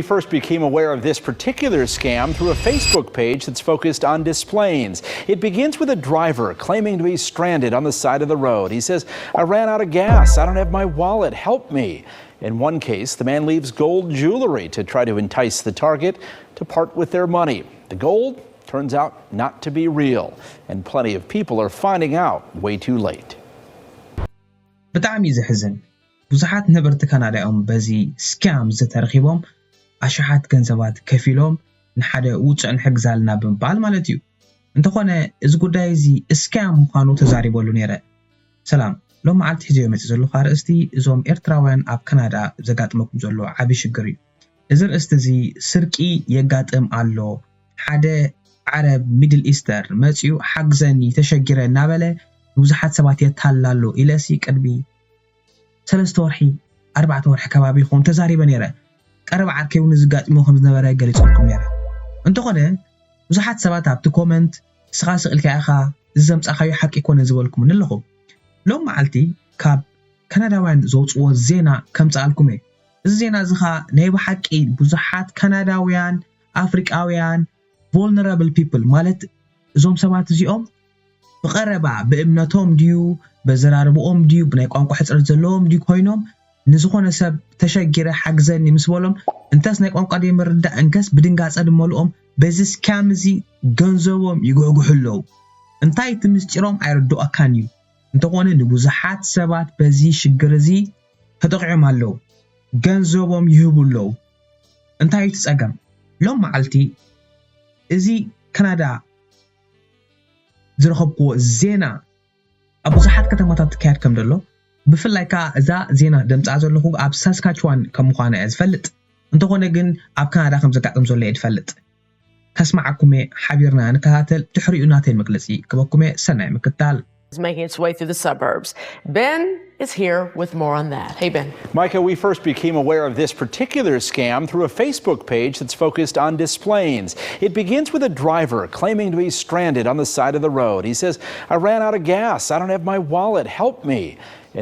We first became aware of this particular scam through a Facebook page that's focused on displanes. It begins with a driver claiming to be stranded on the side of the road. He says, "I ran out of gas. I don't have my wallet. Help me." In one case, the man leaves gold jewelry to try to entice the target to part with their money. The gold turns out not to be real, and plenty of people are finding out way too late. ብጣዕሚ እዩ ዘሕዝን። ብዙሓት ነበርቲ ካናዳ እዮም በዚ ስካም ዝተረኺቦም፣ ኣሽሓት ገንዘባት ከፊሎም ንሓደ ውፅዕ ንሕግዝ ኣለና ብምባል ማለት እዩ። እንተኾነ እዚ ጉዳይ እዚ ስካም ምዃኑ ተዛሪበሉ ነይረ። ሰላም፣ ሎም መዓልቲ ሒዘዮ መፅእ ዘለኹ ኣርእስቲ እዞም ኤርትራውያን ኣብ ካናዳ ዘጋጥመኩም ዘሎ ዓብዪ ሽግር እዩ። እዚ ርእስቲ እዚ ስርቂ የጋጥም ኣሎ፣ ሓደ ዓረብ ሚድል ኢስተር መፅዩ ሓግዘኒ ተሸጊረ እናበለ ንብዙሓት ሰባት የታልል ኣሎ ኢለሲ ቅድሚ ሰለስተ ወርሒ ኣርባዕተ ወርሒ ከባቢ ይኸውን ተዛሪበ ነይረ። ቀረብ ዓርከይ እውን እዚ ጋጢሞ ከም ዝነበረ ገሊፀልኩም ነይረ። እንተኾነ ብዙሓት ሰባት ኣብቲ ኮመንት ንስኻ ስቕ ኢልካ ኢኻ፣ እዚ ዘምፃእካዮ ሓቂ ኣይኮነን ዝበልኩምኒ ኣለኹ። ሎም መዓልቲ ካብ ካናዳውያን ዘውፅዎ ዜና ከምፅኣልኩም እየ። እዚ ዜና እዚ ኸዓ ናይ ብሓቂ ብዙሓት ካናዳውያን ኣፍሪቃውያን vulnerable people ማለት እዞም ሰባት እዚኦም ብቐረባ ብእምነቶም ድዩ በዘራርብኦም ድዩ ብናይ ቋንቋ ሕፅረት ዘለዎም ድዩ ኮይኖም ንዝኾነ ሰብ ተሸጊረ ሓግዘኒ ምስ በሎም እንተስ ናይ ቋንቋ ደይ ምርዳእ እንከስ ብድንጋፀ ድመልኦም በዚ ስካም እዚ ገንዘቦም ይጉሕጉሑ ኣለዉ። እንታይ እቲ ምስጢሮም ኣይርድኦካን እዩ። እንተኾነ ንብዙሓት ሰባት በዚ ሽግር እዚ ተጠቂዖም ኣለዉ። ገንዘቦም ይህቡ ኣለዉ። እንታይ እዩ እቲ ፀገም? ሎም መዓልቲ እዚ ካናዳ ዝረኸብክዎ ዜና ኣብ ብዙሓት ከተማታት ትካየድ ከም ዘሎ ብፍላይ ከዓ እዛ ዜና ደምፃ ዘለኹ ኣብ ሳስካችዋን ከም ምዃና እየ ዝፈልጥ። እንተኾነ ግን ኣብ ካናዳ ከም ዘጋጥም ዘሎ እየ ዝፈልጥ። ከስማዓኩም እየ፣ ሓቢርና ንከታተል፣ ድሕሪኡ ናተይ መግለፂ ክበኩም እየ። ሰናይ ምክታል። Is making its way through the suburbs. Ben is here with more on that. Hey, Ben. Micah, we first became aware of this particular scam through a Facebook page that's focused on displanes. It begins with a driver claiming to be stranded on the side of the road. He says, "I ran out of gas. I don't have my wallet. Help me."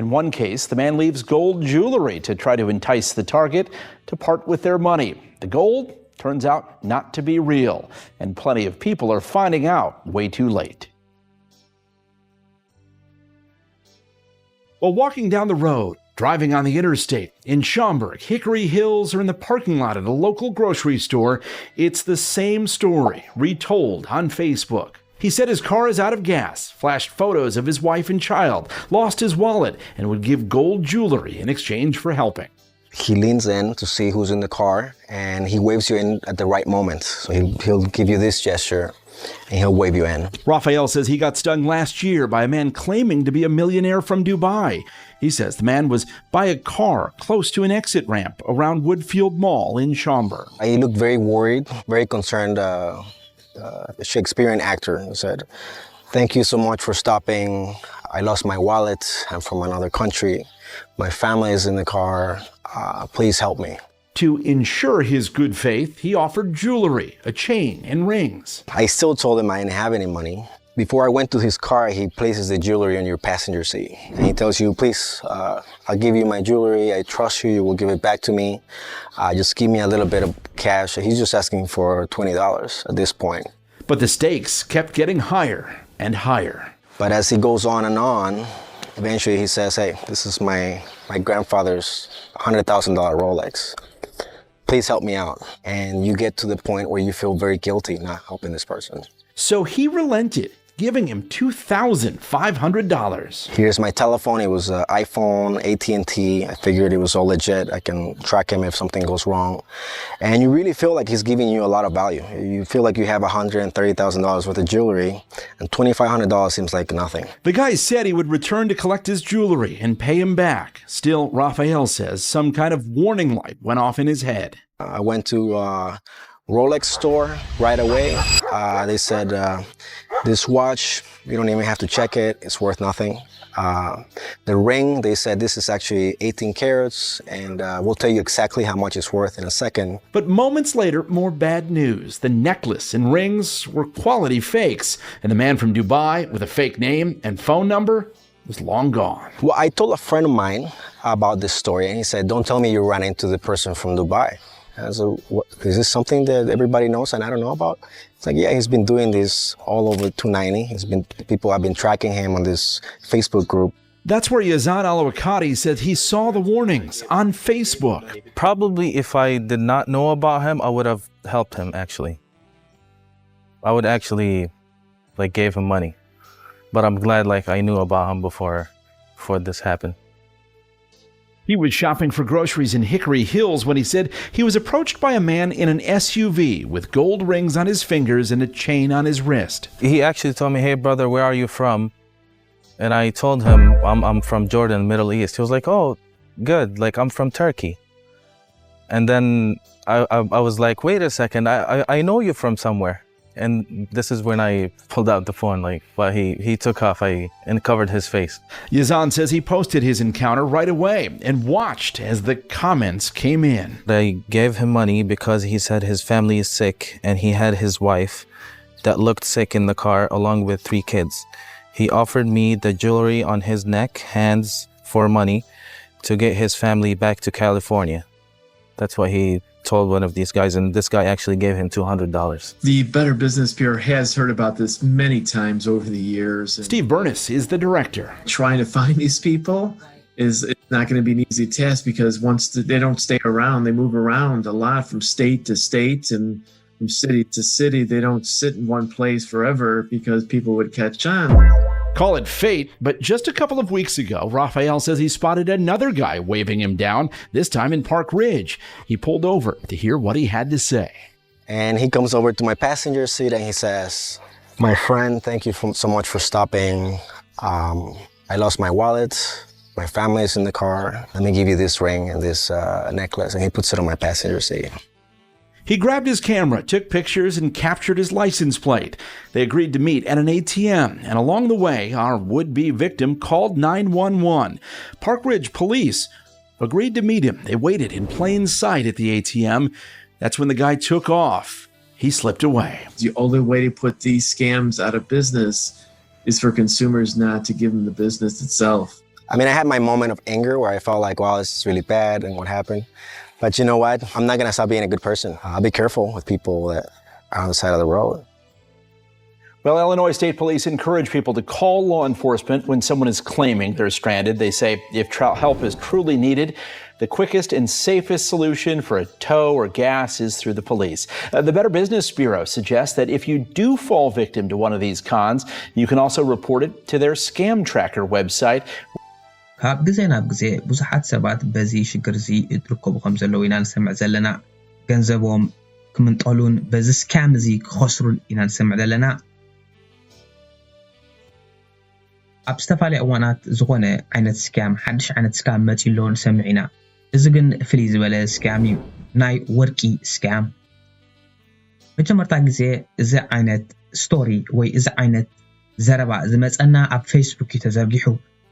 In one case, the man leaves gold jewelry to try to entice the target to part with their money. The gold turns out not to be real, and plenty of people are finding out way too late. While walking down the road, driving on the interstate, in Schaumburg, Hickory Hills, or in the parking lot at a local grocery store, it's the same story retold on Facebook. He said his car is out of gas, flashed photos of his wife and child, lost his wallet, and would give gold jewelry in exchange for helping. He leans in to see who's in the car and he waves you in at the right moment. So he'll, he'll give you this gesture and he'll wave you in. Raphael says he got stung last year by a man claiming to be a millionaire from Dubai. He says the man was by a car close to an exit ramp around Woodfield Mall in Schaumburg. He looked very worried, very concerned. Uh, uh, Shakespearean actor, he said, "Thank you so much for stopping. I lost my wallet. I'm from another country. My family is in the car. Uh, please help me." To ensure his good faith, he offered jewelry, a chain, and rings. I still told him I didn't have any money. Before I went to his car, he places the jewelry on your passenger seat. And he tells you, "Please, uh, I'll give you my jewelry. I trust you. You will give it back to me. Uh, just give me a little bit of cash." He's just asking for twenty dollars at this point. But the stakes kept getting higher and higher. But as he goes on and on, eventually he says, "Hey, this is my, my grandfather's hundred thousand dollar Rolex. Please help me out." And you get to the point where you feel very guilty not helping this person. So he relented, giving him two thousand five hundred dollars. Here's my telephone. It was an iPhone, A T and T. I figured it was all legit. I can track him if something goes wrong. And you really feel like he's giving you a lot of value. You feel like you have a hundred and thirty thousand dollars worth of jewelry, and twenty-five hundred dollars seems like nothing. The guy said he would return to collect his jewelry and pay him back. Still, Raphael says some kind of warning light went off in his head. I went to a Rolex store right away. Uh, they said, uh, "This watch, you don't even have to check it. It's worth nothing." Uh, the ring, they said, "This is actually eighteen carats, and uh, we'll tell you exactly how much it's worth in a second." But moments later, more bad news. The necklace and rings were quality fakes, and the man from Dubai with a fake name and phone number was long gone. Well, I told a friend of mine about this story, and he said, "Don't tell me you ran into the person from Dubai." I said, what, is this something that everybody knows and I don't know about? It's like, yeah, he's been doing this all over two ninety. He's been, people have been tracking him on this Facebook group. That's where Yazan Al Awakati says he saw the warnings on Facebook. Probably if I did not know about him, I would have helped him actually. I would actually like gave him money. But I'm glad like I knew about him before before this happened. He was shopping for groceries in Hickory Hills when he said he was approached by a man in an S U V with gold rings on his fingers and a chain on his wrist. He actually told me, "Hey brother, where are you from?" And I told him, "I'm I'm from Jordan, Middle East." He was like, "Oh, good. Like I'm from Turkey." And then I I, I was like, "Wait a second. I, I I know you from somewhere." And this is when I pulled out the phone, like, but he he took off. I and covered his face. Yazan says he posted his encounter right away and watched as the comments came in. I gave him money because he said his family is sick and he had his wife that looked sick in the car along with three kids. He offered me the jewelry on his neck, hands for money to get his family back to California. That's what he told one of these guys, and this guy actually gave him two hundred dollars. The Better Business Bureau has heard about this many times over the years. And Steve Bernis is the director. Trying to find these people is it's not going to be an easy task because once the, they don't stay around, they move around a lot from state to state and from city to city. They don't sit in one place forever because people would catch on. Call it fate, but just a couple of weeks ago, Rafael says he spotted another guy waving him down, this time in Park Ridge. He pulled over to hear what he had to say. And he comes over to my passenger seat and he says, "My friend, thank you for, so much for stopping. Um, I lost my wallet. My family is in the car. Let me give you this ring and this uh, necklace." And he puts it on my passenger seat. He grabbed his camera, took pictures, and captured his license plate. They agreed to meet at an A T M, and along the way, our would be victim called nine one one. Park Ridge police agreed to meet him. They waited in plain sight at the A T M. That's when the guy took off. He slipped away. The only way to put these scams out of business is for consumers not to give them the business itself. I mean, I had my moment of anger where I felt like, wow, this is really bad and what happened. But you know what? I'm not going to stop being a good person. I'll be careful with people that are on the side of the road. Well, Illinois State Police encourage people to call law enforcement when someone is claiming they're stranded. They say if tra- help is truly needed, the quickest and safest solution for a tow or gas is through the police. Uh, the Better Business Bureau suggests that if you do fall victim to one of these cons, you can also report it to their Scam Tracker website. ካብ ግዜ ናብ ግዜ ብዙሓት ሰባት በዚ ሽግር እዚ ይርከቡ ከም ዘለዉ ኢና ንሰምዕ ዘለና። ገንዘቦም ክምንጠሉን በዚ ስካም እዚ ክኸስሩን ኢና ንሰምዕ ዘለና። ኣብ ዝተፈላለያ እዋናት ዝኾነ ዓይነት ስካም፣ ሓድሽ ዓይነት ስካም መፂ ኣሎ ንሰምዕ ኢና። እዚ ግን ፍልይ ዝበለ ስካም እዩ፣ ናይ ወርቂ ስካም። መጀመርታ ግዜ እዚ ዓይነት ስቶሪ ወይ እዚ ዓይነት ዘረባ ዝመፀና ኣብ ፌስቡክ እዩ ተዘርጊሑ።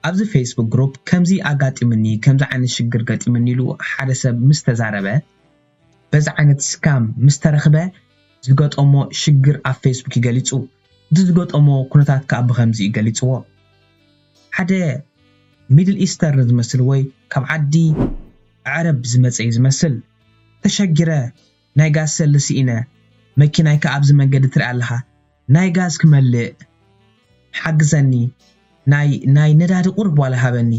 ኣብዚ ፌስቡክ ግሩፕ ከምዚ ኣጋጢምኒ፣ ከምዚ ዓይነት ሽግር ገጢምኒ ኢሉ ሓደ ሰብ ምስ ተዛረበ፣ በዚ ዓይነት ስካም ምስ ተረኽበ ዝገጠሞ ሽግር ኣብ ፌስቡክ እዩ ገሊፁ። እቲ ዝገጠሞ ኩነታት ከዓ ብኸምዚ እዩ ገሊፅዎ። ሓደ ሚድል ኢስተርን ዝመስል ወይ ካብ ዓዲ ዓረብ ዝመፀ እዩ ዝመስል። ተሸጊረ ናይ ጋዝ ሰሊ ስኢነ፣ መኪናይ ከዓ ኣብዚ መንገዲ ትሪኣ ኣለኻ፣ ናይ ጋዝ ክመልእ ሓግዘኒ፣ ናይ ናይ ነዳዲ ቁሩብ ዋላ ሃበኒ።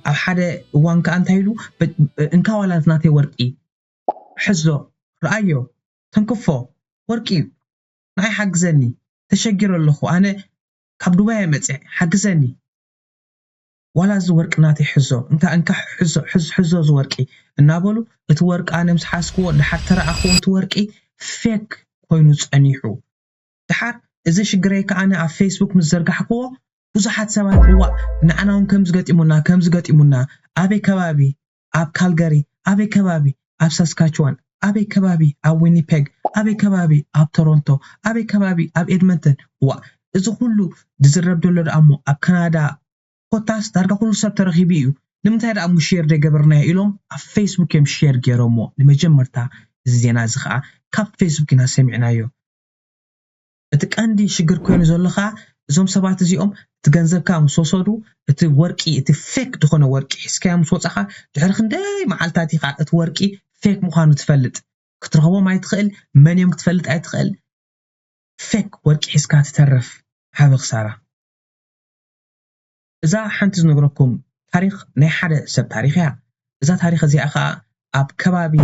ኣብ ሓደ እዋን ከዓ እንታይ ኢሉ፣ እንካ ዋላ ናተይ ወርቂ ሕዞ፣ ረኣዮ፣ ተንክፎ፣ ወርቂ እዩ፣ ንዓይ ሓግዘኒ፣ ተሸጊረ ኣለኹ፣ ኣነ ካብ ዱባይ እየ መፅአ፣ ሓግዘኒ፣ ዋላ እዚ ወርቂ ናተይ ሕዞ፣ እንካ እንካ ሕዞ፣ ሕዝ- ሕዞ እዚ ወርቂ እናበሉ እቲ ወርቂ ኣነ ምስ ሓዝክዎ ድሓር ተረኣኽዎ እቲ ወርቂ ፌክ ኮይኑ ፀኒሑ። ድሓር እዚ ሽግረይ ከዓ ኣነ ኣብ ፌስቡክ ምስ ዘርጋሕክዎ ብዙሓት ሰባት እዋእ ንዓና እውን ከምዚ ገጢሙና ከምዚ ገጢሙና ኣበይ ከባቢ ኣብ ካልገሪ ኣበይ ከባቢ ኣብ ሳስካችዋን ኣበይ ከባቢ ኣብ ዊኒፔግ ኣበይ ከባቢ ኣብ ቶሮንቶ ኣበይ ከባቢ ኣብ ኤድመንተን እዋእ እዚ ኩሉ ዝዝረብ ዘሎ ደኣ እሞ ኣብ ካናዳ ኮታስ ዳርጋ ኩሉ ሰብ ተረኺቡ እዩ ንምንታይ ደኣ እሞ ሼር ዘይገበርናዮ ኢሎም ኣብ ፌስቡክ እዮም ሼር ገይሮሞ ንመጀመርታ እዚ ዜና እዚ ከዓ ካብ ፌስቡክ ኢና ሰሚዕናዮ እቲ ቀንዲ ሽግር ኮይኑ ዘሎ ከዓ እዞም ሰባት እዚኦም እቲ ገንዘብካ ምስ ወሰዱ እቲ ወርቂ እቲ ፌክ ዝኾነ ወርቂ ሒዝካዮ ምስ ወፃኻ ድሕሪ ክንደይ መዓልታት ኢኻ እቲ ወርቂ ፌክ ምዃኑ ትፈልጥ። ክትረኽቦም ኣይትኽእል፣ መን እዮም ክትፈልጥ ኣይትኽእል። ፌክ ወርቂ ሒዝካ ትተርፍ። ዓቢ ክሳራ። እዛ ሓንቲ ዝነግረኩም ታሪኽ ናይ ሓደ ሰብ ታሪኽ እያ። እዛ ታሪኽ እዚኣ ኸኣ ኣብ ከባቢ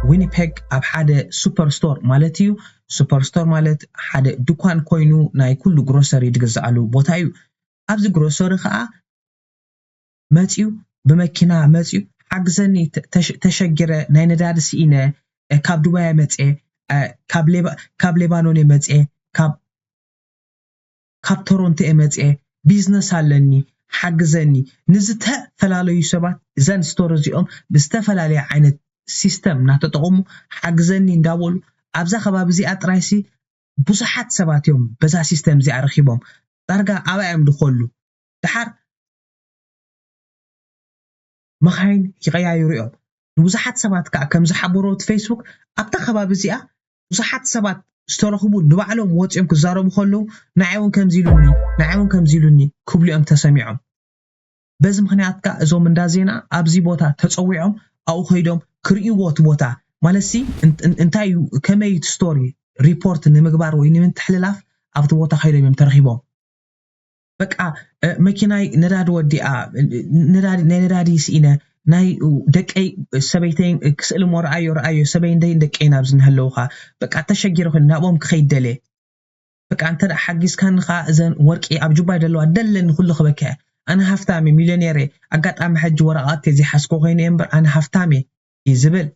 ዊኒፔግ ኣብ ሓደ ሱፐር ስቶር ማለት እዩ። ሱፐር ስቶር ማለት ሓደ ድኳን ኮይኑ ናይ ኩሉ ግሮሰሪ ዝግዝኣሉ ቦታ እዩ። ኣብዚ ግሮሰሪ ኸኣ መፅዩ፣ ብመኪና መፅዩ፣ ሓግዘኒ፣ ተ- ተሸ- ተሸጊረ፣ ናይ ነዳዲ ስኢነ፣ እ፣ ካብ ዱባይ መፅየ፣ እ፣ ካብ ሌባ- ካብ ሌባኖን መፅየ፣ ካብ ካብ ቶሮንቶ እየ መፅየ፣ ቢዝነስ ኣለኒ፣ ሓግዘኒ። ንዝተፈላለዩ ሰባት እዘን ስቶር እዚኦም ብዝተፈላለየ ዓይነት ሲስተም እናተጠቐሙ ሓግዘኒ እንዳበሉ ኣብዛ ከባቢ እዚኣ ጥራይሲ ብዙሓት ሰባት እዮም በዛ ሲስተም እዚኣ ረኺቦም። ዳርጋ ኣብኣ እዮም ድኸሉ። ደሓር መኻይን ይቐያይሩ እዮም። ንብዙሓት ሰባት ከዓ ከም ዝሓበሮ እቲ ፌስቡክ ኣብታ ከባቢ እዚኣ ብዙሓት ሰባት ዝተረኽቡ ንባዕሎም ወፂኦም ክዛረቡ ከለዉ ንዓይ እውን ከምዚ ኢሉኒ፣ ንዓይ እውን ከምዚ ኢሉኒ ክብሉ እዮም ተሰሚዖም። በዚ ምኽንያት ከዓ እዞም እንዳ ዜና ኣብዚ ቦታ ተፀዊዖም ኣብኡ ከይዶም ክርእይዎ እቲ ቦታ ማለትሲ እን- እን- እንታይ እዩ ከመይ እቲ ስቶሪ ሪፖርት ንምግባር ወይ ንምትሕልላፍ ኣብቲ ቦታ ከይዶም እዮም ተረኺቦም። በቃ መኪናይ ነዳዲ ወዲኣ ናይ ነዳዲ ስኢነ ናይ ደቀይ ሰበይተይ ክስእሊ ሞ ረኣዮ ረኣዮ ሰበይ እንደይ ደቀይ ናብዚ እናሃለውካ በቃ ተሸጊረ ኮይኑ ናብኦም ክኸይድ ደልየ በቃ እንተ ሓጊዝካኒ ከዓ እዘን ወርቂ ኣብ ጁባይ ደለዋ ደለኒ ኩሉ ክበክዐ ኣነ ሃፍታም ሚልዮኔር ኣጋጣሚ ሕጂ ወረቃቅቲ ዘይሓዝኮ ኮይነ እምበር ኣነ ሃፍታም እዩ ዝብል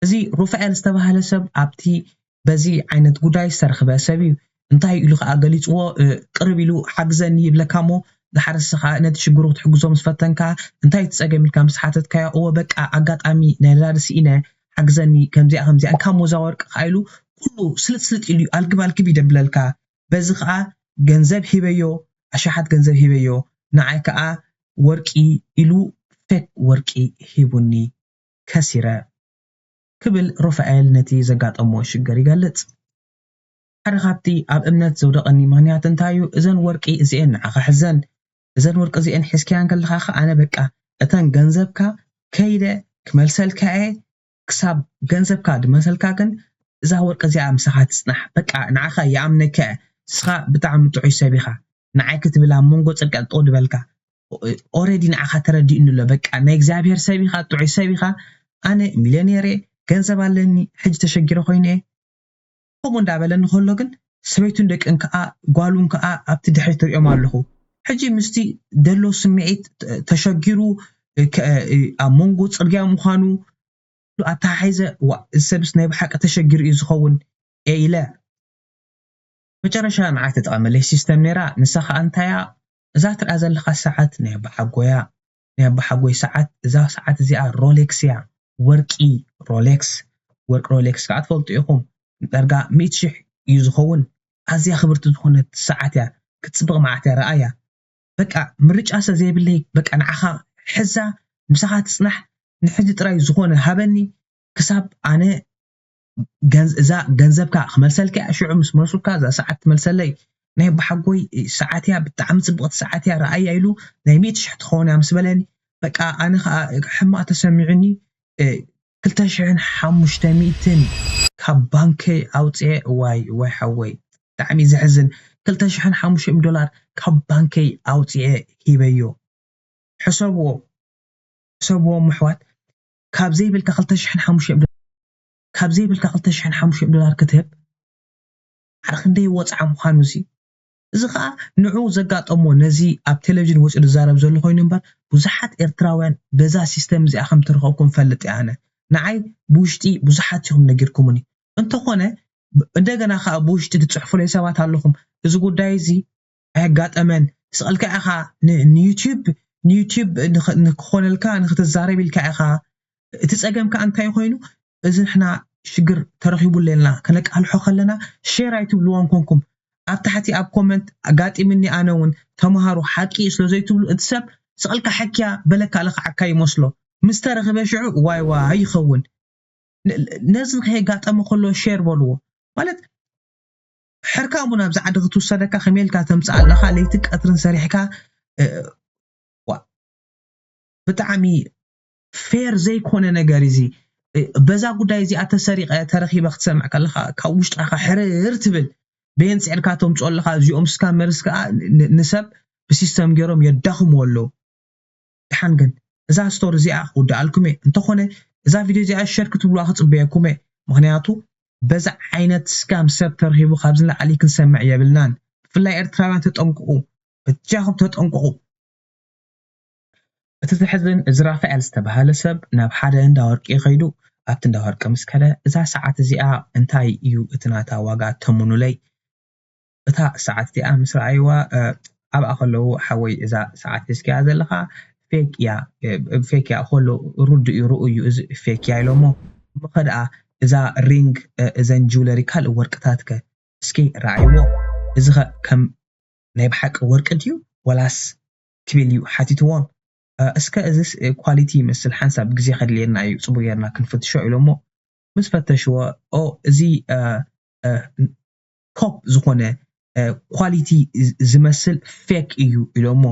እዚ ሩፋኤል ዝተባህለ ሰብ ኣብቲ በዚ ዓይነት ጉዳይ ዝተረኽበ ሰብ እዩ። እንታይ ኢሉ ከዓ ገሊፅዎ፣ ቅርብ ኢሉ ሓግዘኒ ይብለካ እሞ፣ ዝሓረሰ ከዓ ነቲ ሽግሩ ክትሕግዞ ምስ ፈተንካ፣ እንታይ እቲ ፀገም ኢልካ ምስ ሓተትካዮ፣ እወ በቃ ኣጋጣሚ ናይ ነዳዲ ስኢነ፣ ሓግዘኒ፣ ከምዚኣ ከምዚኣ፣ እንካ ሞዛ ወርቂ ከዓ ኢሉ ኩሉ ስልጥ ስልጥ ኢሉ ኣልግብ ኣልግብ ይደብለልካ። በዚ ከዓ ገንዘብ ሂበዮ፣ ኣሽሓት ገንዘብ ሂበዮ፣ ንዓይ ከዓ ወርቂ ኢሉ ፌክ ወርቂ ሂቡኒ። ከሲረ ክብል ሩፋኤል ነቲ ዘጋጠሞ ሽግር ይገልጽ። ሓደ ካብቲ ኣብ እምነት ዘውደቐኒ ምኽንያት እንታይ እዩ? እዘን ወርቂ እዚኤን ንዓኻ ሕዘን። እዘን ወርቂ እዚኤን ሒዝካየን ከለኻ ኸኣ ኣነ በቃ እተን ገንዘብካ ከይደ ክመልሰልካ እየ፣ ክሳብ ገንዘብካ ድመልሰልካ ግን እዛ ወርቂ እዚኣ ምሳኻ ትጽናሕ። በቃ ንዓኻ ይኣምነካ እየ። ንስኻ ብጣዕሚ ጥዑይ ሰብ ኢኻ። ንዓይ ክትብል ኣብ መንጎ ጽርግያ ጠው ድበልካ። ኦረዲ ንዓኻ ተረዲኡኒ ኣሎ በቃ ናይ እግዚኣብሔር ሰብ ኢኻ ጥዑይ ሰብ ኢኻ ኣነ ሚልዮኔር እየ ገንዘብ ኣለኒ ሕጂ ተሸጊረ ኮይነ እየ ከምኡ እንዳበለኒ ከሎ ግን ሰበይቱን ደቅን ከዓ ጓሉን ከዓ ኣብቲ ድሕሪት ሪኦም ኣለኹ ሕጂ ምስቲ ደሎ ስምዒት ተሸጊሩ ኣብ መንጎ ፅርግያ ምዃኑ ኣተሓሒዘ ዋ እዚ ሰብስ ናይ ብሓቂ ተሸጊሩ እዩ ዝኸውን እየ ኢለ መጨረሻ ንዓይ ተጠቐመለይ ሲስተም ነይራ ንሳ ከዓ እንታያ እዛ ትርኣ ዘለኻ ሰዓት ናይ ኣባሓጎያ ናይ ኣባሓጎይ ሰዓት እዛ ሰዓት እዚኣ ሮሌክስ እያ ወርቂ ሮሌክስ ወርቂ ሮሌክስ ከዓ ትፈልጡ ኢኹም ዳርጋ ሚእቲ ሽሕ እዩ ዝኸውን ኣዝያ ክብርቲ ዝኾነት ሰዓት እያ ክትፅብቕ መዓት እያ ረኣያ በቃ ምርጫ ስለ ዘይብለይ በቃ ንዓኻ ሕዛ ምሳኻ ትፅናሕ ንሕዚ ጥራይ ዝኾነ ሃበኒ ክሳብ ኣነ እዛ ገንዘብካ ክመልሰልካ እያ ሽዑ ምስ መልሱልካ እዛ ሰዓት ትመልሰለይ ናይ ብሓጎይ ሰዓት እያ ብጣዕሚ ፅብቕቲ ሰዓት እያ ረኣያ ኢሉ ናይ ሚእቲ ሽሕ ትኸውን እያ ምስ በለኒ በቃ ኣነ ከዓ ሕማቕ ተሰሚዑኒ ክልተ ሽሕን ሓሙሽተ ሚእትን ካብ ባንከይ ኣውፅኤ እዋይ እዋይ ሓወይ ብጣዕሚ ዘሕዝን ክልተ ሽሕን ሓሙሽተ ሚእትን ዶላር ካብ ባንከይ ኣውፅኤ ሂበዮ ሕሰብዎ ሕሰብዎም ኣሕዋት ካብ ዘይብልካ ክልተ ሽሕን ሓሙሽተ ካብ ዘይብልካ ክልተ ሽሕን ሓሙሽተ ዶላር ክትህብ ሓደ ክንደይ ወፅዓ ምዃኑ እዚ እዚ ከዓ ንዑ ዘጋጠሞ ነዚ ኣብ ቴሌቪዥን ወፂኡ ዝዛረብ ዘሎ ኮይኑ እምበር ብዙሓት ኤርትራውያን በዛ ሲስተም እዚኣ ከም ትረኸብኩም ፈልጥ እየ ኣነ ንዓይ ብውሽጢ ብዙሓት ኢኹም ነጊርኩምኒ እንተኾነ እንደገና ከዓ ብውሽጢ ትፅሕፉለይ ሰባት ኣለኹም እዚ ጉዳይ እዚ ኣየጋጠመን ስቕልካ ኢኻ ንዩቲብ ንዩቲብ ንክኾነልካ ንክትዛረብ ኢልካ ኢኻ እቲ ፀገም ከዓ እንታይ ኮይኑ እዚ ንሕና ሽግር ተረኺቡለና ከነቃልሖ ከለና ሼር ኣይትብልዎን ኮንኩም ኣብ ታሕቲ ኣብ ኮመንት ኣጋጢምኒ ኣነ እውን ተምሃሩ ሓቂ እዩ ስለዘይትብሉ እቲ ሰብ ስቕልካ ሕክያ በለካ ለኽዓካ ይመስሎ ምስ ተረኽበ ሽዑ ዋይ ዋይ ይኸውን ነዚ ንኸየጋጠመ ከሎ ሼር በልዎ ማለት ሕርካ እሞ ናብዚ ዓዲ ክትውሰደካ ከመይ ኢልካ ተምፅእ ኣለኻ ለይትን ቀትርን ሰሪሕካ ብጣዕሚ ፌር ዘይኮነ ነገር እዚ በዛ ጉዳይ እዚኣ ተሰሪቐ ተረኺበ ክትሰምዕ ከለኻ ካብ ውሽጥኻ ሕርር ትብል። በየን ጽዕርካ ተምፅኦ ኣለኻ? እዚኦም ስካመርስ ከዓ ን- ንሰብ ብሲስተም ገይሮም የዳኽምዎ ኣለዉ። ድሓን ግን እዛ ስቶሪ እዚኣ ክውድኣልኩም እየ። እንተኾነ እዛ ቪድዮ እዚኣ ሸር ክትብሉዋ ክፅበየኩም እየ። ምክንያቱ በዛ ዓይነት ስካም ሰብ ተረኺቡ ካብዚ ንላዕሊ ክንሰምዕ የብልናን። ብፍላይ ኤርትራውያን ተጠንቅቑ፣ በጃኹም ተጠንቅቑ። እቲ ዘሕዝን እዚ ራፋኤል ዝተባህለ ሰብ ናብ ሓደ እንዳ ወርቂ ከይዱ ኣብቲ እንዳ ወርቂ ምስ ከደ እዛ ሰዓት እዚኣ እንታይ እዩ እቲ ናታ ዋጋ ተምኑለይ እታ ሰዓት እዚኣ ምስ ረኣይዋ ኣብኣ ከለዉ ሓወይ እዛ ሰዓት ሒዝካያ ዘለኻ ፌክ እያ ፌክ እያ ከሎ ሩድ እዩ ርኡ እዩ እዚ ፌክ እያ ኢሎሞ እሞ ከደኣ እዛ ሪንግ እዘን ጅውለሪ ካልእ ወርቅታት ከ እስኪ ረኣይዎ እዚ ኸ ከም ናይ ብሓቂ ወርቂ ድዩ ወላስ ክብል እዩ ሓቲትዎም እስከ እዚስ ኳሊቲ ይመስል ሓንሳብ ግዜ ከድልየና እዩ ፅቡቅ ጌርና ክንፍትሾ ኢሎሞ ምስ ፈተሽዎ ኦ እዚ ኮፕ ዝኾነ ኳሊቲ ዝመስል ፌክ እዩ ኢሎሞ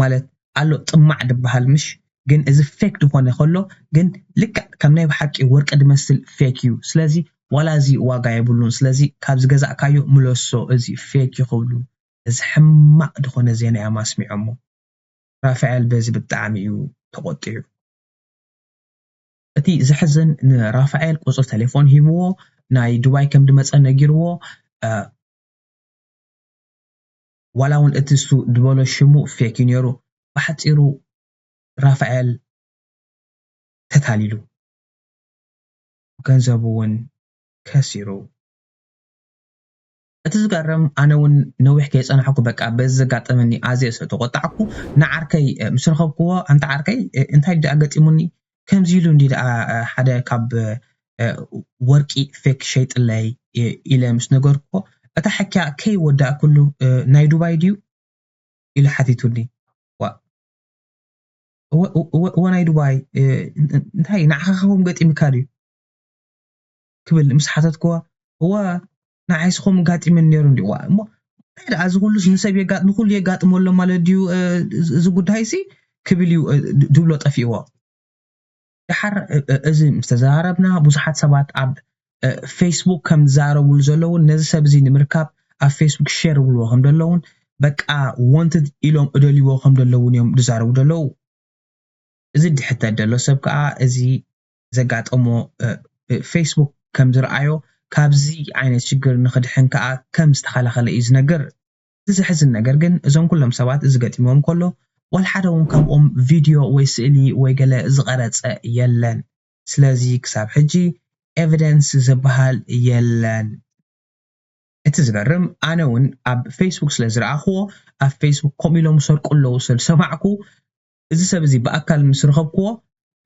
ማለት ኣሎ ጥማዕ ድበሃል ምሽ ግን እዚ ፌክ ድኾነ ከሎ ግን ልክዕ ከም ናይ ብሓቂ ወርቂ ድመስል ፌክ እዩ ስለዚ ዋላ እዚ ዋጋ የብሉን ስለዚ ካብ ዝገዛእካዮ ምለሶ እዚ ፌክ እዩ ክብሉ እዚ ሕማቕ ድኾነ ዜና እዮም ኣስሚዖሞ ራፋኤል በዚ ብጣዕሚ እዩ ተቆጢዑ እቲ ዘሕዝን ንራፋኤል ቁፅሪ ቴሌፎን ሂብዎ ናይ ዱባይ ከም ድመፀ ነጊርዎ ዋላ እውን እቲ እሱ ድበሎ ሽሙ ፌክ እዩ ነይሩ ብሓፂሩ ራፋኤል ተታሊሉ ገንዘቡ እውን ከሲሩ እቲ ዝገርም ኣነ እውን ነዊሕ ከይፀናሕኩ በቃ በዚ ዘጋጠመኒ ኣዝየ ስለ ተቆጣዕኩ ንዓርከይ ምስ ረኸብክዎ ኣንታ ዓርከይ እንታይ ደኣ ገጢሙኒ ከምዚ ኢሉ እንዲ ደኣ ሓደ ካብ ወርቂ ፌክ ሸይጥለይ ኢለ ምስ ነገርኩዎ እታ ሓኪያ ከይወዳእኩሉ ናይ ዱባይ ድዩ ኢሉ ሓቲቱኒ ዋ እወ ናይ ዱባይ እንታይ ንዓኻ ኸም ገጢምካ ድዩ ክብል ምስ ሓተትክዎ እወ ንዓይስ ኸም ጋጢመን ነይሩ እንዲ ዋ እሞ እንታይ ደኣ እዚ ኩሉስ ንሰብ የጋጥ ንኩሉ የጋጥሞ ኣሎ ማለት ድዩ እዚ ጉዳይ ሲ ክብል እዩ ድብሎ ጠፊእዎ ደሓር እዚ ምስ ተዘራረብና ብዙሓት ሰባት ኣብ ፌስቡክ ከም ዝዛረብሉ ዘለውን ነዚ ሰብ እዚ ንምርካብ ኣብ ፌስቡክ ሸር ይብልዎ ከም ዘለውን በቃ ወንትድ ኢሎም እደልይዎ ከም ዘለውን እዮም ዝዛረቡ ዘለዉ እዚ ድሕተት ዘሎ ሰብ ከዓ እዚ ዘጋጠሞ ፌስቡክ ከም ዝረኣዮ ካብዚ ዓይነት ሽግር ንክድሕን ከዓ ከም ዝተኸላኸለ እዩ ዝነግር እቲ ዘሕዝን ነገር ግን እዞም ኩሎም ሰባት እዚ ገጢሞም ከሎ ዋላ ሓደ እውን ካብኦም ቪድዮ ወይ ስእሊ ወይ ገለ ዝቐረፀ የለን ስለዚ ክሳብ ሕጂ ኤቪደንስ ዝበሃል የለን እቲ ዝገርም ኣነ እውን ኣብ ፌስቡክ ስለ ዝረኣኽዎ ኣብ ፌስቡክ ከምኡ ኢሎም ሰርቁ ኣለዉ ስለ ዝሰማዕኩ እዚ ሰብ እዚ ብኣካል ምስ ረኸብክዎ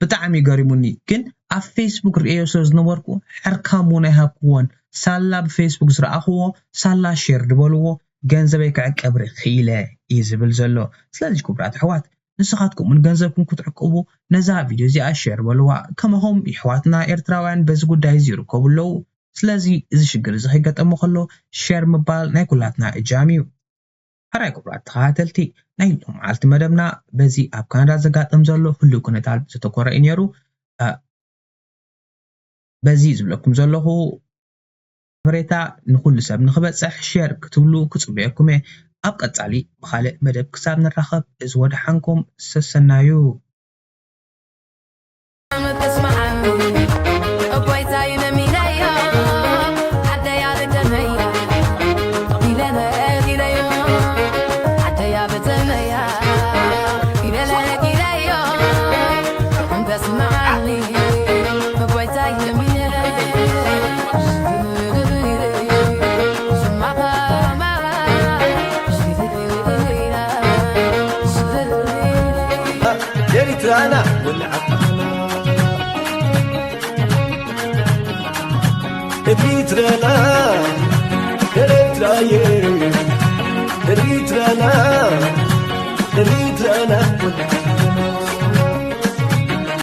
ብጣዕሚ ገሪሙኒ ግን ኣብ ፌስቡክ ርእዮ ስለ ዝነበርኩ ሕርካም እውን ኣይሃብክዎን ሳላ ብፌስቡክ ዝረኣኽዎ ሳላ ሼር ድበልዎ ገንዘበይ ክዕቀብ ክኢለ እዩ ዝብል ዘሎ ስለዚ ክቡራት ኣሕዋት ንስኻትኩም እውን ገንዘብኩም ክትዕቅቡ ነዛ ቪድዮ እዚኣ ሼር በልዋ ከማኹም ይሕዋትና ኤርትራውያን በዚ ጉዳይ እዚ ይርከቡ ኣለዉ ስለዚ እዚ ሽግር እዚ ከይገጠሞ ከሎ ሸር ምባል ናይ ኩላትና እጃም እዩ ሕራይ ክቡራት ተኸታተልቲ ናይ ሎም መዓልቲ መደብና በዚ ኣብ ካናዳ ዘጋጥም ዘሎ ህልው ኩነታት ዘተኮረ እዩ ነይሩ በዚ ዝብለኩም ዘለኹ ሓበሬታ ንኩሉ ሰብ ንክበፅሕ ሸር ክትብሉ ክፅበየኩም እየ ኣብ ቀፃሊ ብካልእ መደብ ክሳብ ንራኸብ እዚ ወደሓንኩም ሰሰናዩ ኤሪትራና ወልዓትና ኤሪትራና ኤሪትራየ ኤሪትራና